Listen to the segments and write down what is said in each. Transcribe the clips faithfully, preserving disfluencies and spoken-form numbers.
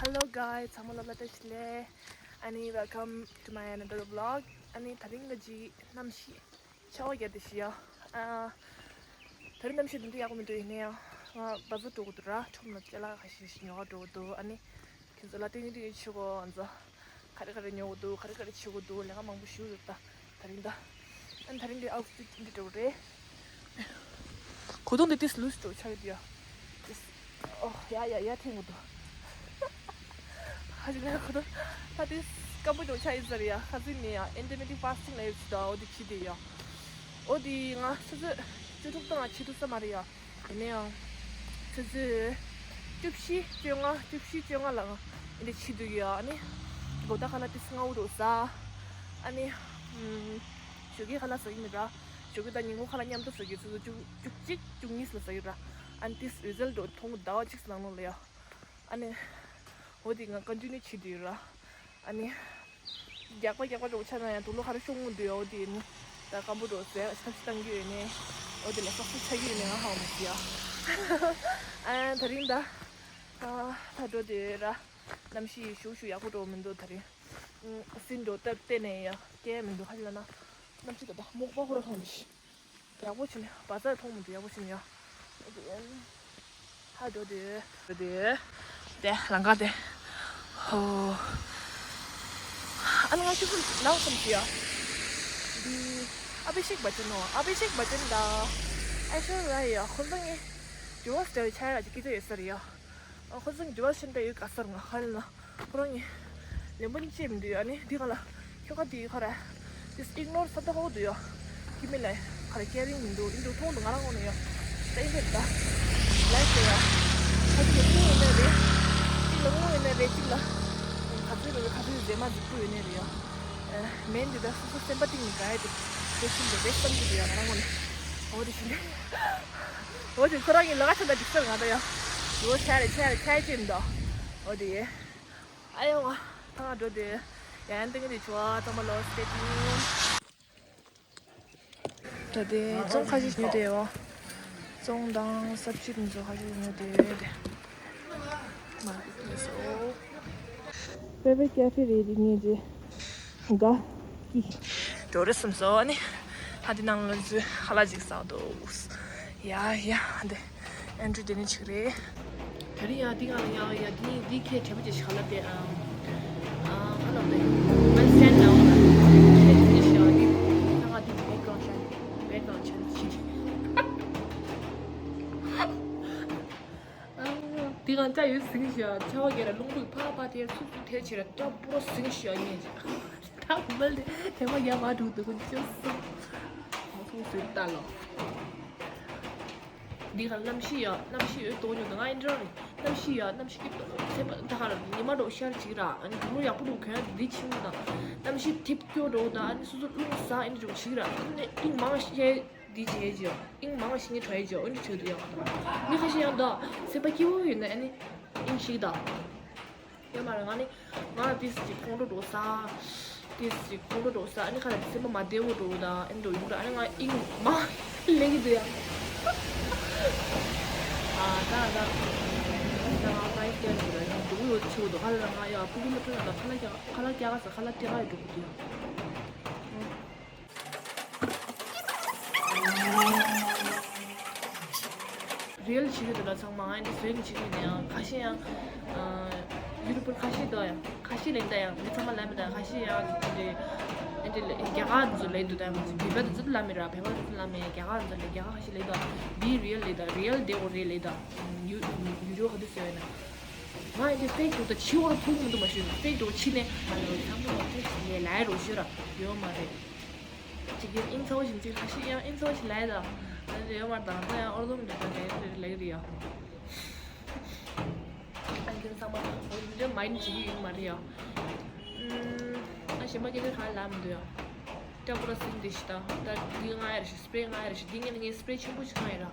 Hello guys, ཚང་མ་ལ་བཀྲ་ཤིས་བདེ་ལེགས། ཨ་ནི་welcome to my another vlog. ཨ་ནི་དེ་རིང་གི་གནམ་གཤིས་ཆར་པ་བརྒྱབ་བསྡད་ཤག་ཡ། ཨ། དེ་རིང་གནམ་གཤིས་དེ་འདྲ་ཡག་པོ་མི་འདུག་ཡིན་ན་ཡང་ང་བ་ཛར་འགྲོ་དགོས་འདུག་ར། ཁྲོམ་ལ་ཅ་ལག་ཁ་ཤས་ཤིག་ཉོ་ག་འགྲོ་དགོས་འདུག་ཨ་ནི་ཁྱེད་ཚོ་ལ་སྟོན་གྱི་འདུག་ཡོད་ཆོག་གོ། ང་ཚོ་ག་རེ་ག་རེ་ཉོ་དགོས་འདུག་ག་རེ་ག་རེ་བྱེད་དགོས་འདུག་ལས་ཀ་མང་པོ་ཞིག་ཡོད་ད། དེ་རིང་ད། ཨ་ནི་དེ་རིང་གི་ཨའུ་ཕིཊ་འདི་འདྲ་པོ་རེད། གོས་ཐུང་འདི་ཏིས་ལུས་འགྲོ་ཆགས་ཀྱི་འདུག་ཡ། ཏིས། ཨོ་ཡ་ཡ་ཡ་འཐེན་དགོས་འདུག་ཧ་ཅང་ཡག་གོ་ད། ད་ཏིས་སྐམ་པོ་འགྲོ་ཆགས་ཡིན་ས་རེད་ཡ། ཁ་སང་ནས་ཡ་intermittent fasting ལབ་ཡོད་ཙང་ད་འོ་དེ་བྱས་བསྡད་ཡ། འོ་དེ་ང་ཆུ་ཚོད་བཅུ་དྲུག་དང་ང་བྱེད་ཐུབ་ས་མ་རེད་ཡ། ཡིན་ན་ཡང་ཆུ་ཚོད་བཅུ་བཞི་བཅོ་ལྔ་བཅུ་བཞི་བཅོ་ལྔ་ལ་ང་འདི་བྱེད་འདུག་ཡ། ཨ་ནི་གོ་ད་ཁ་ལག་ཏིས་སྔ་པོ་འགྲོ་ཟ། ཨ་ནི་ཨམ། ཞོགས་ཀའི་ཁ་ལག་ཟ་གི་མེད་ར། ཞོགས་ཀའི་དང་ཉིན་གུང་ཁ་ལག་མཉམ་དུ་ཟ་གི། ཆུ་ཚོད་བཅུ་བཅུ་གཅིག་བཅུ་གཉིས་ལ་ཟ་གི་ར། ཨ་ནི་ཏིས་རི་ཛལ་འགྲོ་མཐོང་གི་ཟླ་བ་གཅིག་ནང་ལོགས་ལ་ཡ། ཨ་ནི། འོ་དེ་ང་ཀོན་ཊི་ནིའུ་བྱེད་དུ་ཡོད་ར། ཨ་ནི། རྒྱག་པ་རྒྱག་པ་འགྲོ་ཆགས་ན་ཡང་དུག་ལོག་ཁ་ར་ཤོག་ངུ་འདུག་ཡ། འོ་དེ་ནི། ད་སྐམ་པོ་འགྲོ་ཟས་ཐབས་ཤེས་བཏང་གི་ཡོད་ནི། འོ་དེ་ལ་སོག་སོག་ཆགས་ཀྱི་ཡོད་ནི་ང་ཧ་གོ་མི་ཤེས་ཡ། ཨ་ད་རིང་ད། ད་ད་འགྲོ་དེ་ར། གནམ་གཤིས་ཞུ་ཞུ་ཡག་པོ་འགྲོ་མི་འདུག་ད་རིང་། ཨུམ། སིན་འགྲོ་སྟབས་བལྟས་ནས་ཡ་སྐྱེལ་མི་འདུག་ཧ་ཅང་ན། གནམ་གཤིས་ད་ད་མོག་པ་ཁོ་ར་ཐོང་མི་ཤེས། ཡག་པོ་བྱས་ནས་བ་ཛར་མཐོང་མི་འདུག་ཡག་པོ་བྱས་ནས་ཡ། ཧ་འགྲོ་དེ། འགྲོ་དེ། དེ་ལམ་ཁ་དེ། ཧོ། ཨ་ནི་ང་ཤུགས་ལངས་སོང་ཟེར་ཡ། འདི་ཨ་བི་ཤེག་བྷ་ཅན་ནོ། ཨ་བི་ཤེག་བྷ་ཅན་དང་ཨའི་ཤོར་ར་ཡ་ཁོ་ཚོ་གཉིས་འགྱུར་བ་ཞིག་འདྲ་བའི་ཆ་ཡ་ཅིག་སྐད་ཆ་ཡོད་ས་རེད་ཡ། ཨ་ཁོ་ཚོ་གཉིས་འགྱུར་བ་ཞིག་འདྲ་ཡོད་ག་ས་རེད། ང་ཧ་ལས་ན། ཁོ་རང་གཉིས་ལན་པོ་གཉིས་བཅད་མི་འདུག་ཨ་ནི་འདི་ག་ལ་ཁྱོ་ག་འདི་ཁོ་ར་this ignore ས་ད་ཧོ་འདུག་ཡ། ཀི་མི་ལ་ཁ་ར་ཀེ་རིང་མི་འདུག་ཨིན་འདུག་མཐོང་འདུག་ང་རང་ངོ་ནས་ཡ། ད་ཨིན་འདུག་ད་ལའིག་ཡ། ཁ་ཅིག་ལ་དངུལ་ཡོད་ན་རེད། གཅིག་ལ་དངུལ་ཡོད་ན་རེད། གཅིག་ལ་ག་ཚོད་རེད། ག་ཚོད་རྫས་མ་རྫིག་པོ་ཡོད་ན་རེད་ཡ། མེན་འདི་ད་སོ་སོ་སེམས་པ་གཏིང་ནས་དགའ་ཡ་དེ་དེ་ཤིན་ཏུ་རེད་བསམ་གྱི་འདུག་ཡ། ང་རང་ངོ་ནས་འོ་དེ་ཤིན་ཏུ། འོ་དེ་ཁོ་རང་གི་ལོ་ག་ཚོད་ད་འགྲིག་ས་རེད། ང་ད་ཡ་འོ་ཆ་རེད་ཆ་རེད་ཆ་རེད་ཅེས་མི་འདུག་འོ་དེ་ཡ། ཨ་ཡོ་ང་ཐང་འགྲོ་དེ་ཡ་ཡན་ཏིང་དེ་ཆུ་བ་ཚང་མ་ལོ་stay tuned། ད་དེ་བཙོང་ཁ་ཤས་ཉོས་དེ་ཡོ། བཙོང་དང་སབ་ཅི་དེ་ཚོ་ཁ་ཤས་ཉོས་དེ་ཡོད་དེ། མ་རེད་སོ། པེ་པེ་ཀེ་ཧྥེ་རེད་དེ་ངས་དེ། དགའ། ཀི། འགྲོ་རེད་བསམ་སོང་ནི། ཧ་དེ་ནང་ལ་འཛུལ་ཧ་ལ་ཅིག་ཟ་འདུག་ཡ་ཡ་ཧ་དེ། ཨན་ཌྲུ་དེ་ནས་ཆིག་རེད། དེ་རིང་ཡ་འདི་ག་ལ་ཡ་ཡ་འདི་འདི་ཁྱེད་དྲན་པ་ཅིག་ཞིག་ཧ་ལ་དེ་ཨ། ཨ་ཧ་ལ་དེ། ཨན་སི་ཊེན་ལ་འོ་ན། ཁྱེད་དེ་ཞིག་ཨ་འདི། ད་ང་འདི་བེག་གི་རང་ཤ་བེག་གི་རང་ཆ་ནི་ཆི། འདི་གང་ལྟ་ཡོད་ཟིང་ཞིག་ཨ། ཆ་བ་རྒྱལ་ལ་རླུང་བུས་ཕར་ཕར་དེར་ཚུར་ཚུར་དེར་བྱེད་ར་སྐྲ་པོ་ར་ཟིང་ཞིག་ཨ་ཉེ་ཞིག་ད་མ་ལས་དེ་མ་ཡ་མ་འགྲོ་འདུག་ཅོ་སུ། མ་ཐུག་ཟེར་ལྟ་ལོ། འདི་ག་གནམ་གཤིས་ཡ་གནམ་གཤིས་འོད་དོ་ཉོ་དང་ཨིན་འདྲ་རེད། གནམ་གཤིས་ཡ་གནམ་གཤིས་ཀྱི་ཚེ་པ་ད་ག་ར་ཉི་མ་འགྲོ་ཤར་ཅིག་ར་ཨ་ནི་དུ་མོ་ཡག་པོ་འགྲོ་གོན་འདི་ཕྱིན་དང་གནམ་གཤིས་ཐིབས་སྐྱོ་འགྲོ་དང་ཨ་ནི་སོ་སོ་རླུང་ཟ་ཨ་ནི་འགྲོ་ཅིག་ར་ཨ་ནི་ཨིན་མང་ཤེས། འདི་བྱས་ཀྱི་ཨིན་མང་ཤི་ངེ་ཁྲོ་ཡི་ཀྱི་འོན་ཏེ་ཆོས་དུ་ཡང་མི་ཁ་ཤས་ཡང་ད་སེམས་པ་སྐྱིད་པོ་ཡོད་ན་ཨ་ནི་ཨིན་ཤིག་ད་ཡོད་མ་རེད། ང་ནི་ང་ཏིས་ཅིག་ཁོང་ཁྲོ་འགྲོ་ས་ཏིས་ཅིག་ཁོང་ཁྲོ་འགྲོ་ས་ཨ་ནི་ཁ་ལ་སེམས་པ་མ་བདེ་བོ་འགྲོ་ད་ཨ་ནི་འགྲོ་ཡོང་ད་ཨ་ནི་ང་ཨིན་མང་ལེགས་ཀྱི་འདུག་ཡ། ཨ་ད་ད་ད་ང་ཕ་ཡི་སྐྱེལ་འགྲོ་ད་ཡང་འགྲོ་ཡོད་ཆེ་བོ་འདུག་ཁ་ལ་ང་ཡ་ཕུ་གུ་མ་ཐུན་ད་ཁ་ལ་རྒྱག་ཁ་ལ་རྒྱག་ས་ཁ་ལ་རྒྱག་ཡ་འགྲོ་གི་འདུག་ཡ། རི་ཡལ་བྱེད་ཀྱི་འདུག་ལ་ཚང་མ་ཨ་འདི་བཟོས་ནས་བྱེད་ཀྱི་འདུག་ཡང་ཁ་ཤས་ཡང་ཡུ་ཊུབ་པར་ཁ་ཤས་འདུག་ཡང་ཁ་ཤས་ལེན་ད་ཡང་མི་ཚང་མ་ལེན་མི་ད་ཁ་ཤས་ཡང་འདི་འདི་རྒྱ་གར་འདི་ཚོ་ལེན་འདུག་ད་ཡང་བོད་པ་འདི་ཚོ་ལ་མི་ར་བོད་པ་འདི་ཚོ་ལ་མི་རྒྱ་གར་འདི་ཚོ་ལེན་རྒྱ་གར་ཁ་ཤས་ལེན་འདུག་འདི་རི་ཡལ་ལེན་ད་རི་ཡལ་དེ་འོ་རེད་ལེན་ད་ཡུ་ཡུ་ཊུབ་ག་འདི་བཟོས་ན་ང་ཨ་འདི་ཕེག་འདུག་ད་ཕྱི་འོ་ར་ཐུག་མི་འདུག་མ་ཤོད་ཕེག་འདུག་ཕྱི་ནས་ང་ལ་ཚང་མ་ལ་ཕེག་ལས་ལའི་རོ་ཤོད་ར་ཡོད་མ་རེད། ཅིག་གིས་ཨིན་ཚའོ་ཞིག་ཅིག་ཁ་ཤས་ཡང་ཨིན་ཚའོ་ཞིག་ལས་དང་། ཨ་ནི་ཡོད་མ་དང་ད་ཡང་ཨོར་དོ་མི་འདུག་ད་ལས་རེད་ལས་རེད་ཡ། ཨ་ནི་ཚང་མ་འོ་མི་འདུག་མ་ཡིན་བྱེད་ཀྱི་ཡོད་མ་རེད་ཡ། ཨ་གཞན་པ་སྐད་ཆ་གང་ལབ་མི་འདུག་ཡ། སྐྲ་པོ་ར་སིང་དེ་ཞིག་དང་ད་འདི་ང་ཡ་རེ་ཞིག་སི་པྲེ་ང་ཡ་རེ་ཞིག་འདི་ངས་ངས་སི་པྲེ་ཆེན་པོ་ཞིག་ང་ཡ་ར།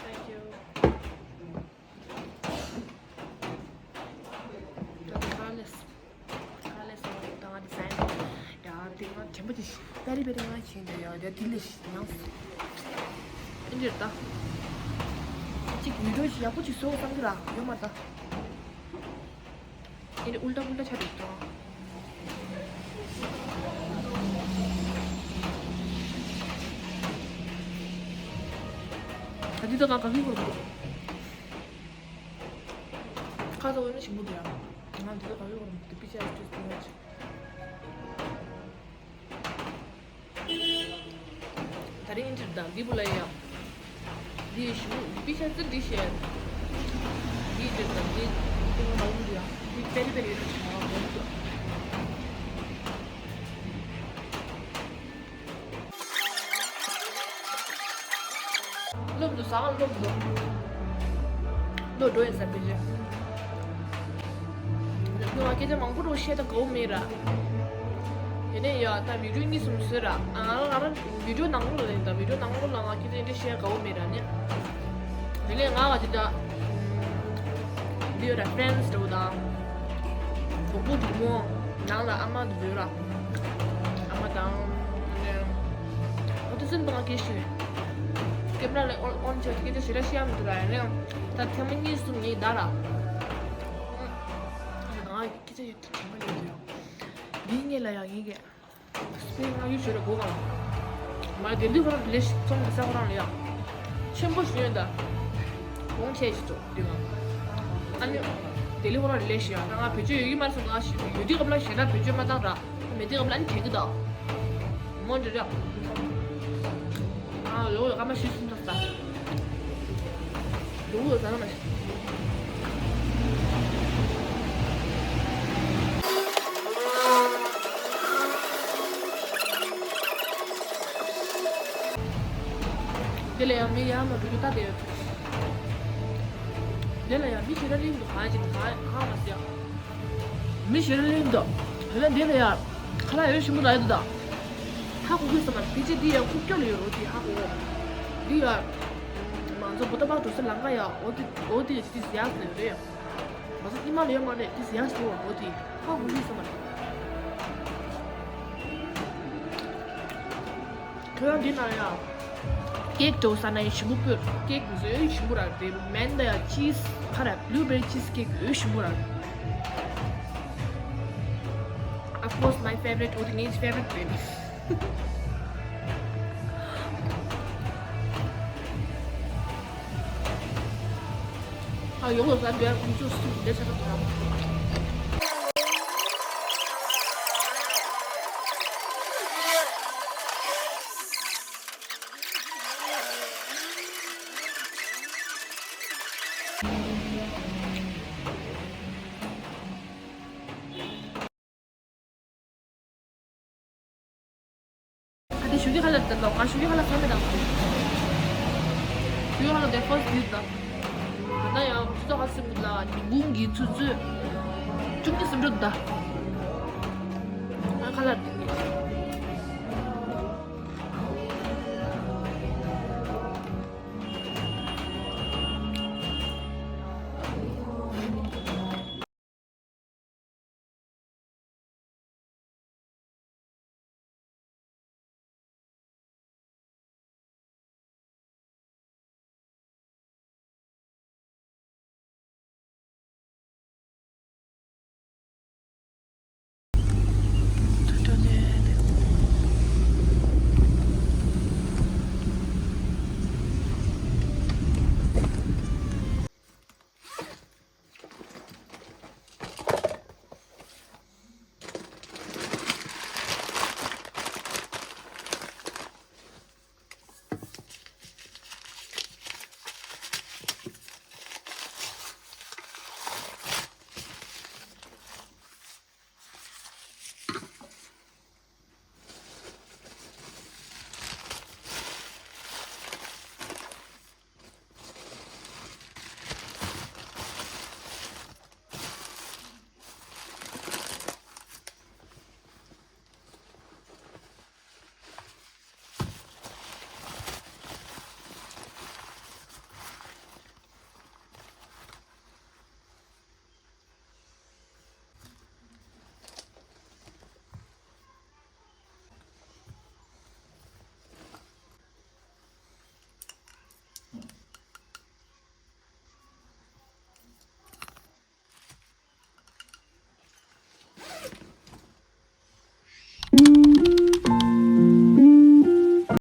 Thank you. ད་ལྟ་ཁ་ལས་ཁ་ལས་སོང་ད་ང་ཌི་ཛའིན་ཡ་དེ་ང་དྲན་པ་དེ་ཤི་པེ་རི་པེ་རི་ང་ཤེས་འདི་ཡ་དེ་དེ་ལས་ཤི་ཡང་སོང་། ཨིན་འདྲ་ད། གཅིག་བི་ཌིའོ་ཞིག་ཡག་པོ་ཅིག་བཟོ་བསམ་གི་ར་ཡོད་མ་ད། ཨིན་འདྲ་ཨུལ་ཏ་ཕུལ་ཏ་ཆ་རེད་ད། ད་འདི་ད་ང་ག་གི་གོ་ར་མ་ཁ་ཚ་བོ་ནི་ཞིམ་པོ་འདུག་ཡ། ང་འདི་ད་ག་གི་གོ་ར་མ་འདུག་པི་ཆ་ཡ་ཏུ་ཏུ་ཡ་ཆ། ད་རིང་ཨིན་ཊར་དང་འདི་བུ་ལ་ཡ། འདི་ཞུ་འདི་ཤ་ཚ་འདི་ཤ། འདི་ཨིན་ཊར་དང་འདི་ཏིང་མ་ལུང་འདི་ཡ། འདི་པེ་རི་པེ་རི་ཡོད་ན་ཆ་བ་མོ་འདུག་སློབ་འདུག་ཟ་ཁང་སློབ་འདུག་སློབ་འགྲོ་ཡིན་ས་པེ་ཅེ། ང་སྐད་ཆ་མང་པོ་རུ་བཤད་ད་དགའ་བོ་མེད་ར། དེ་ནས་ཡ་ད་བི་ཌིའོ་གཉིས་གསུམ་བཟོས་ར། ཨ་ང་ང་རང་བི་ཌིའོ་ནང་ལོགས་ལ་ཡིན་ད་བི་ཌིའོ་ནང་ལོགས་ལ་ང་སྐད་ཆ་འདི་བཤད་དགའ་བོ་མེད་ར་ནི། དེ་ནས་ང་ག་ཅི་ད་འདི་ཡོད་ར་ཕྲེན་སི་འདྲ་བོ་དང་། གྲོགས་པོ་གྲོགས་མོ་ནང་ལ་ཨ་མ་འདི་ཡོད་ར། ཨ་མ་དང་། ཨོ་ཏི་སིན་དང་སྐད་ཤེས། ཀེམ་ར་ལ་ཨོན་ཨོན་བྱས་སྐད་ཆ་ཞེ་དྲག་བཤད་ཡ་མི་འདུག་ར་ཡ་ནས། ད་ཐེངས་མ་གཉིས་གསུམ་ངས་བདའ་ར། ང་སྐད་ཆ་ཡོད་དྲན་པ་ཡོད་དུ་ཡོད། འདིའི་སྔོན་ལ་ཡང་ངས་ཀྱི་སྤེན་ང་ཡུལ་ཤོད་ར་སྒོ་གང་། མ་ལྡི་ལི་ཁོ་རང་ལས་ཤིག་ཚོང་གི་ས་ཁོ་རང་ལ་ཡང་ཆེན་པོ་ཞིག་ཡོད་ད། གོང་ཆེ་ཞིག་ཚོ་འདི་གང་། ཨ་ནི་ལྡི་ལི་ཁོ་རང་ལས་ཤིག་ཡང་ད་ང་བེད་སྤྱོད་ཡོད་ཀྱི་མ་སོང་ང་ཞིག་ཡོད་དུས་སྐབས་ལ་ཞེ་དྲག་བེད་སྤྱོད་མ་བཏང་ར། མེད་དུས་སྐབས་ལ་ཨ་ནི་དྲན་གི་ད། མོ་འདྲི་ར། ཨ་ཡོ་ཡོ་ཀ་མ་ཤི་སུན་ད་ས། ཡོ་ཡོ་ཟ་ན་མ་ཤི། དེ་ལ་ཡང་མི་ཡར་མར་འགྲོ་རྒྱུ་ད་དེ་ཡོད། དེ་ལ་ཡང་མི་ཞེ་དྲག་སླེབས་འདུག་གང་ཅི་གང་གང་མ་ཟེར། མི་ཞེ་དྲག་སླེབས་འདུག་དེ་ལ་འདི་ལ་ཡང་ཁ་ལག་ཡོད་ཞིམ་པོ་རག་ཡོད་འདུག་ད། ཧ་གོ་གི་སོང་ན་ཕལ་ཆེར་འདི་ཡང་ཁུག་ཀྱོག་ལ་ཡོད་རོ་དེ་ཧ་གོ། འདི་ཡང་། མང་ཚོགས་བོ་ད་པག་འགྲོ་ས་ལམ་ཁ་ཡང་འོ་དེ་འོ་དེ་ཡང་ཅི་ཡག་ཟེར་རེད། མ་ཟད་ཉི་མ་ལ་ཡོད་མ་རེད་དེ་ཡག་ཟེར་བ་འོ་དེ་ཧ་གོ་གི་སོང་ན། ཁྱོད་རང་འདི་ན་ཡ། ཀེག་འགྲོ་ས་ན་ཡ་ཞིམ་པོ་སྤོས། ཀེག་འདི་ཚོ་ཡ་ཞིམ་པོ་རག་རེད། མན་ད་ཡ་ཅིས་ཁ་ར་blue berry cheese cake ཡ་ཞིམ་པོ་རག Of course, my favorite or the niece favorite baby. ཨ་ཡོང་ལ་ཟ་འདྲ་ཁོང་ཚོ་སུ་འདྲ་ཆགས་པ། ཨ་དེ་ཞུ་རྒྱུ་ཁ་ལ་དེ་ལོ་ང་ཞུ་རྒྱུ་ཁ་ལ་ཁ་མེད་དང་། ཞུ་རྒྱུ་ཁ་ལ་དེ་first date དང་། ད་ལྟ་ཡང་ཆུ་ཚོད་ཁ་སིམ་ལ་ཉིན་གུང་གི་ཆུ་ཚོད་བཅུ་གཉིས་ཟིན་འགྲོ་ད། ང་ཁ་ལ་དེ་